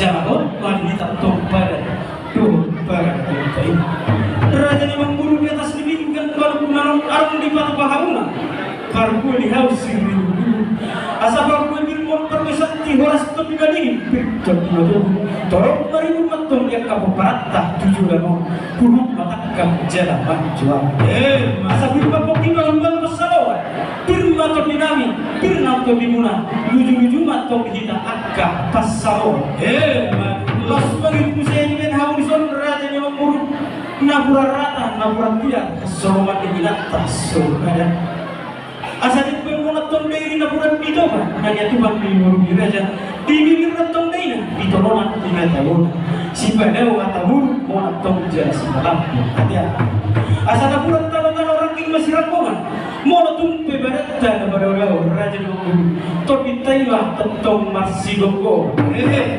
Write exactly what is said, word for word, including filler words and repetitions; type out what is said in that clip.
Jala on ma di hita tong pada dohot pada tong pada. Raja ni Amangboru di atas ni pinggan, baru kunaron arung di patu pahauna. Parguli hau sirri dulu. Asa parguli birmon parguli santi horas tong di badingin. Birton di matobu. Torop maribur mantong di angka pomparatta tujuh dano. Kuhut matangkap jala mancuan. Asa birma pokki ma humbal pasaloan. Pir ma tondinami, pir na tondimuna, luju-luju ma tong hita angka pansamoan. Laos mangihut muse dibaen hamu dison raja ni Amangboru, napuran rata, napuran tiar, hasoloman ni inanta, hasoloman. Asa dibaen monat tong dairi napuran di Toba, na niatupan ni boru ni raja. Di bibir na tong daina, di tolonan di na tawona. Sipadao hata boru, monat tong jala sipalambo hatiha. Asa napuran tano-tano rangging masiranggongan. Molo tung pe badanta na padao-dao raja ni Amangboru, tondinta i ma tongtong marsigomgoman. Hehe.